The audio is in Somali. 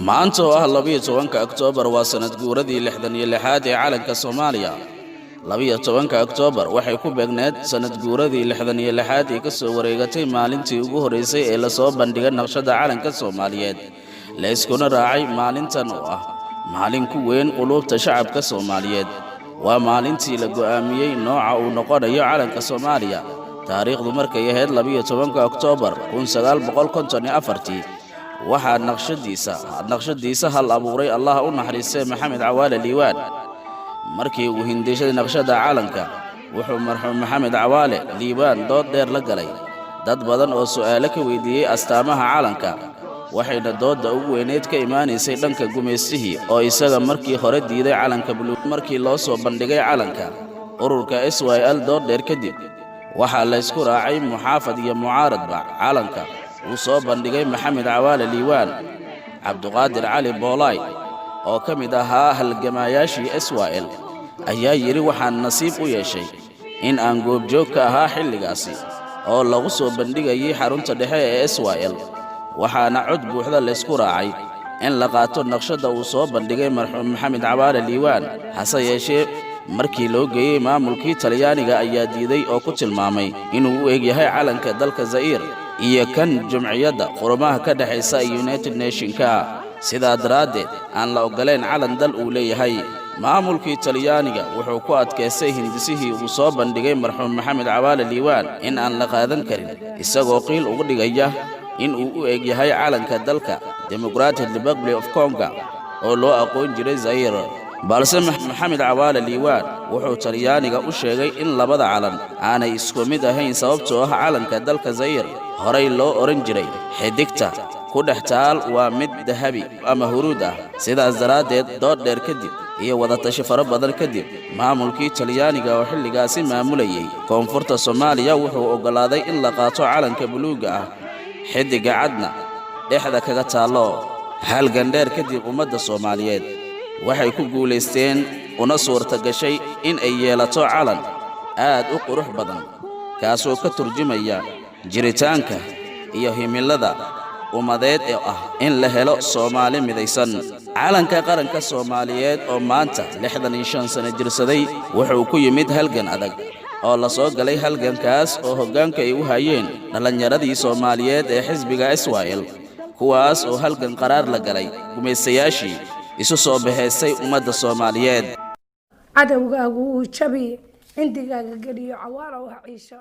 Maanta oo ah 12-ka Oktoobar waa sannad guuradii 66aad ee calanka Soomaaliya. 12-ka Oktoobar waxay ku beegneed sannad guuradii 66aad ee ka soo wareegatay maalintii ugu horraysay ee lasoo bandhigay naqshadda calanka Soomaaliyeed, la iskuna raacay. Maalintan oo ah maalin ku weyn quluubta shacabka Soomaaliyeed, waa maalintii la go'aamiyey nooca uu noqonayo calanka Soomaaliya. Taariikhdu markay ahayd 12-ka Oktoobar 1954-tii, waxaa naqshadiisa hal abuuray, Allah u naxariistay, Maxamed Cawaale Liiwaan. Markii uu hindishay naqshadda calanka, wuxuu marxuum Maxamed Cawaale Liibaan dood dheer la galay dad badan oo su'aalo ka weydiiyey astaamaha calanka, waxayna doodda ugu weyneyd ka imaanaysay dhanka gumaystihii oo isaga markii hore diiday calanka buluug. Markii loo soo bandhigay calanka ururka SYL, dood dheer kadib waxaa laysku raacay, muxaafad iyo mucaaradba, calanka uu soo bandhigay Maxamed Cawaale Liiwaan. Cabduqaadir Cali Boolaay oo ka mid ahaa halgamaayaashii SYL ayaa yidhi: "Waxaan nasiib u yeeshay in aan goobjoog ka ahaa xilligaasi oo lagu soo bandhigayay xarunta dhexe ee SYL, waxaana cod buuxda laysku raacay in la qaato naqshadda uu soo bandhigay marxuum Maxamed Cawaale Liiwaan. Hase yeeshee, markii loo geeyey maamulkii Talyaaniga ayaa diiday oo ku tilmaamay inuu u eg yahay calanka dalka Za'iir iyo kan Jumciyadda Quruumaha ka dhexaysa United Nationka, sidaa daraaddeed aan la oggolayn calan dal uu leeyahay." Maamulkii Talyaaniga wuxuu ku adkaystay hindisihii uu soo bandhigay marxuum Maxamed Cawaale Liiwaan in aan la qaadan karin, isagoo qiil uga dhigaya in uu u eg yahay calanka dalka Democratic Republic of Congo oo loo aqoon jiray Zayir. Balse Maxamed Cawaale Liiwaan wuxuu Talyaaniga u sheegay in labada calan aanay isku mid ahayn, sababtoo ah calanka dalka Zayir horay loo odhan jiray xidigta ku dhex taal waa mid dahabi ama huruud ah. Sidaas daraaddeed, dood dheer kadib iyo wadatashi fara badan kadib, maamulkii Talyaaniga oo xilligaasi maamulayey koonfurta Soomaaliya wuxuu oggolaaday in la qaato calanka buluugga ah, xiddigga cadna dhexda kaga taallo. Halgan dheer kadib, ummadda Soomaaliyeed waxay ku guulaysteen una suurta gashay in ay yeelato calan aad u qurux badan, kaasoo ka turjumaya jiritaanka iyo himilada ummadeed ee ah in la helo Soomaali midaysan. Calanka qaranka Soomaaliyeed oo maanta 65 sano jirsaday wuxuu ku yimid halgan adag oo la soo galay, halgankaas oo hoggaanka ay u hayeen dhallinyaradii Soomaaliyeed ee xisbiga SYL, kuwaas oo halgan qaraar la galay gumaystayaashii isu soo bahaystay ummadda Soomaaliyeed. Cadowgaagu wuu jabi, cindigaaga geliyo. Cawaalow ha ciisho.